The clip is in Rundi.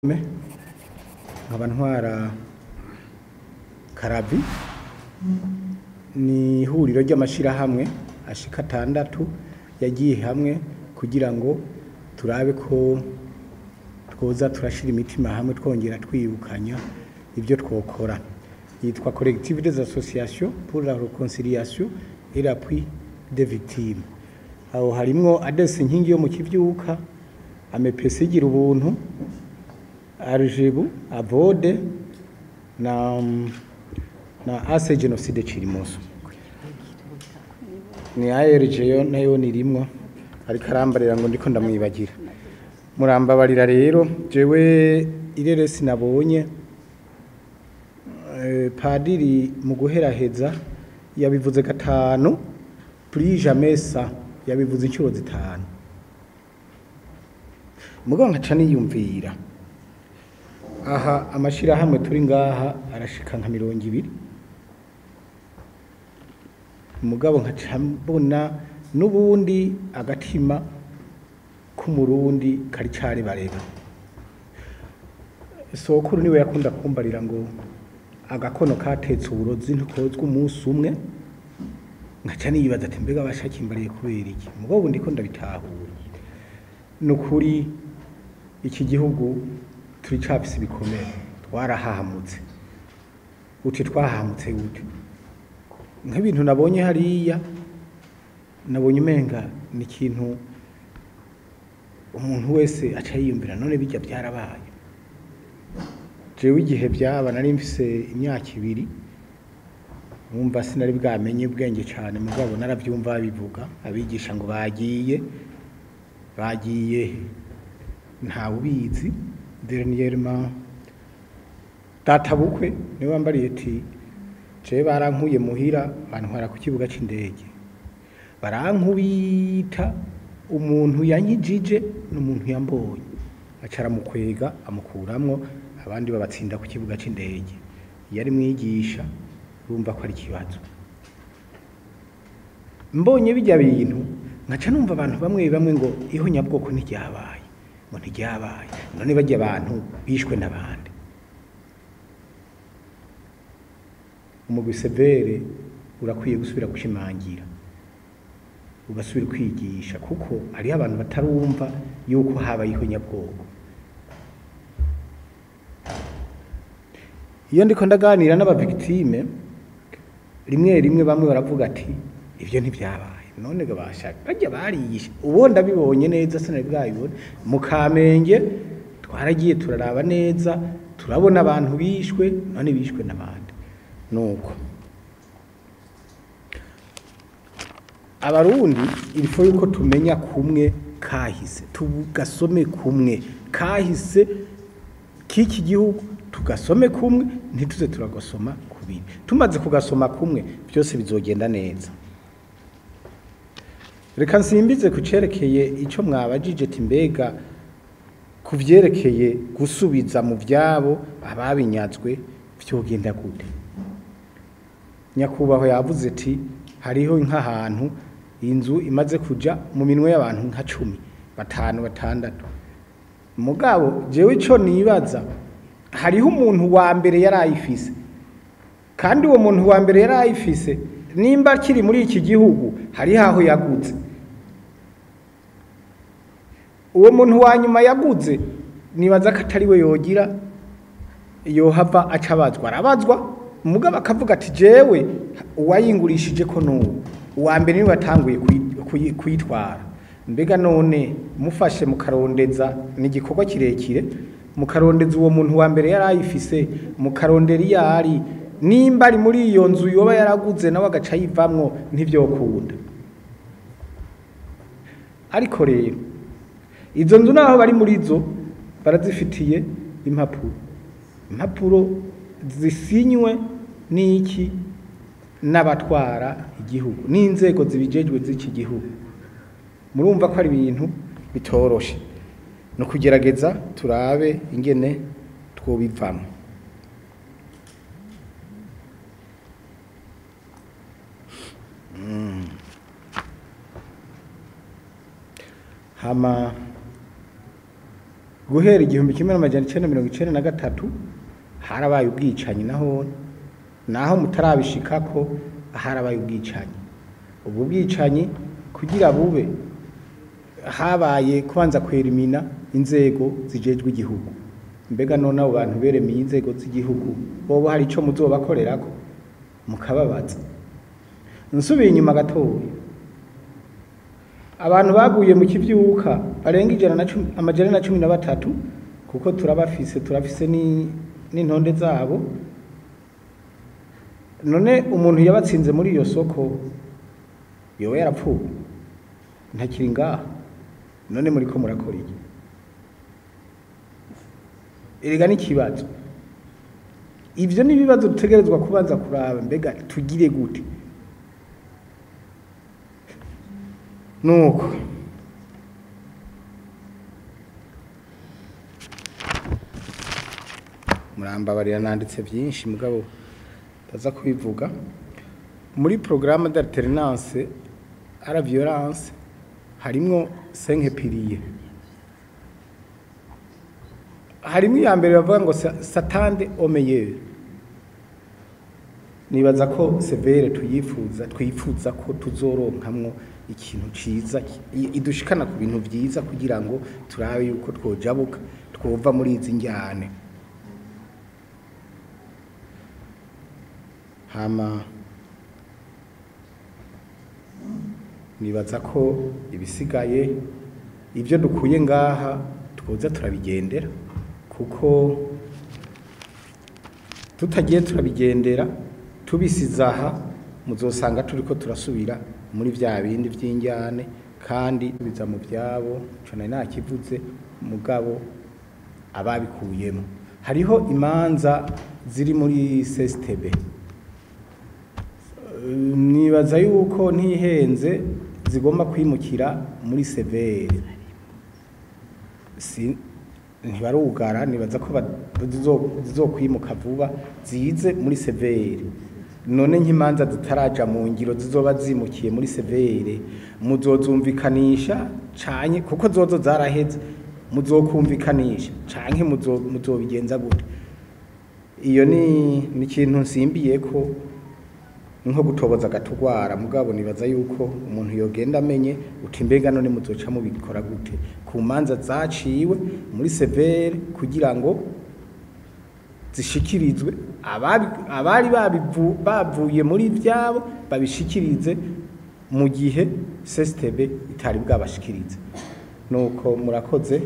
Nkaba ntwara Karavi, ni ihuriro ry'amashirahamwe ashika atandatu yagiye hamwe kugira ngo turabe ko twoza turashira imitima hamwe, twongera twibukanya ibyo twokora. Yitwa Collectif des Associations pour la Réconciliation et l'Appui des Victimes. Aho harimwo ADES Inkingi yo mu Kivyuka, AMEPES Igira Ubuntu, Arjebu, Avode na AC Genocide Cirimoso. Ni ARG yo nayo nirimwo, ariko arambarira ngo ndiko ndamwibagira. Murambabarira rero, jewe ireresi nabonye padiri mu guheraheza yabivuze gatanu, plus jamais ça, yabivuze inshuro zitanu. Mugabo nkaca niyumvira, aha amashirahamwe turi ngaha arashika nka 20, mugabo nkaca mbona n'ubundi agatima k'umurundi kari cari bareba. Sokuru niwe yakunda kumbarira ngo agakono katetse uburozi ntikozwa umunsi umwe. Nkaca nibaza ati mbega bashakimbariye kubera iki? Mugabo ubu ndiko ndabitahura. Nukuri iki gihugu turi cafise ibikomere, twarahahamutse. Uti twahahamutse gute? Nk'ibintu nabonye hariya, nabonye umenga ni ikintu umuntu wese aca yiyumvira, none bijya byarabaye. Jewe igihe byaba nari mfise imyaka 2, wumva sinari bwamenye ubwenge cyane, mugabo naravyumva babivuga, abigisha ngo bagiye, bagiye ntawe ubizi. Dernièrement databukwe niwe wambariye ati jewe barankuye muhira bantwara ku kibuga c'indege, barankubita, umuntu yankijije n'umuntu yambonye aca aramukwega amukuramwo, abandi babatsinda ku kibuga c'indege. Yari mwigisha, urumva ko ari ikibazo. Mbonye bijya bintu nkaca numva abantu bamwe bamwe ngo ihonyabwoko ntiryabaye, ngo ntiryabaye, none bajya abantu bishwe n'abandi. Umugwi severe urakwiye gusubira gushimangira, ugasubira kwigisha, kuko hariho abantu batarumva yuko habaye ihonyabwoko. Iyo ndiko ndaganira n'abavictime, rimwe rimwe bamwe baravuga ati ivyo ntivyabaye, none ga bashaka bajya bariyishe. Ubu ndabibonye neza, sinari bwabibone. Mu Kamenge twaragiye turaraba neza, turabona abantu bishwe, none bishwe n'abandi. Nuko abarundi ilfo yuko tumenya kumwe kahise, tugasome kumwe kahise k'iki gihugu, tugasome kumwe, ntituze turagasoma kubiri. Tumaze kugasoma kumwe byose bizogenda neza. Reka nsimbize kucerekeye ico mwabajije ati mbega kuvyerekeye gusubiza mu vyabo ababinyazwe vyogenda gute. Nyakubahwa yavuze ati hariho nk'ahantu inzu imaze kuja mu minwe y'abantu nka 10, 5, 6. Mugabo jewe ico nibaza, hariho umuntu wa mbere yarayifise, kandi uwo muntu wa mbere yarayifise nimba akiri muri iki gihugu hari haho yaguze. Uwo muntu wa nyuma yaguze nibaza ko atari we yogira yohava acabazwa, arabazwa mugabo akavuga ati jewe uwayingurishije ko nuwo uwa mbere niwe watanguye kuyitwara. Mbega none mufashe mukarondeza, ni igikorwa kirekire, mukarondeza uwo muntu wa mbere yarayifise, mukarondera iyo ari, nimba ari muri iyo nzu yoba yaraguze nawe agaca yivamwo, ntivyokunda. Ariko rero izo nzu naho bari muri zo barazifitiye impapuro, impapuro zisinywe n'iki n'abatwara igihugu n'inzego zibijejwe z'iki gihugu. Murumva ko ari ibintu bitoroshe, no kugerageza turabe ingene twobivamo. Hama Guhera 1993 harabaye ubwicanyi, naho mutarabishikako harabaye ubwicanyi. Ubwo bwicanyi kugira bube habaye kubanza kwerimina inzego zijejwe igihugu. Mbega none abo bantu beremiye inzego z'igihugu bobo hari ico muzobakorerako mukababaza? Nsubiye inyuma gatoya, abantu baguye mu kivyuka barenga 113, kuko turabafise, turafise n'intonde zabo. None umuntu yabatsinze muri iyo soko yoba yarapfuye, ntakiri ngaha? None muriko murakora iki? Erega n'ikibazo ivyo ni ibibazo dutegerezwa kubanza kuraba, mbega tugire gute? Nuko murambabarira nanditse byinshi, mugabo ndaza kubivuga. Muri programme d'alternance à la violence harimwo 5 piliers. Harimwo iya mbere bavuga ngo s'attendre au meilleur. Nibaza ko CVR tuyifuza, twifuza ko tuzoronkamwo ikintu ciza idushikana ku bintu vyiza, kugira ngo turabe yuko twojabuka, twova muri izi njyane. Hama nibaza ko ibisigaye, ibyo dukuye ngaha, twoza turabigendera, kuko tutagiye turabigendera tubisize aha, muzosanga turiko turasubira muri vya bindi vy'injyane kandi biza mu byabo. Ico nari nakivuze, mugabo ababikuyemo, hariho imanza ziri muri CSTB. Nibaza yuko ntihenze zigomba kwimukira muri CVR. Si ntibarugara, nibaza ko zizokwimuka vuba zize muri CVR. None nk'imanza zitaraja mu ngiro zizoba zimukiye muri CVR, muzozumvikanisha canke, kuko zozo zaraheze, muzokumvikanisha canke muzobigenza gute? Iyo ni ikintu nsimbiye ko nko gutoboza agatugwara, mugabo nibaza yuko umuntu yogenda amenye uti mbega none muzoca mubikora gute ku manza zaciwe muri CVR, kugira ngo zishikirizwe abari bavuye muri vyabo, babishikirize mu gihe CSTB itari bwabashikirize. Nuko murakoze.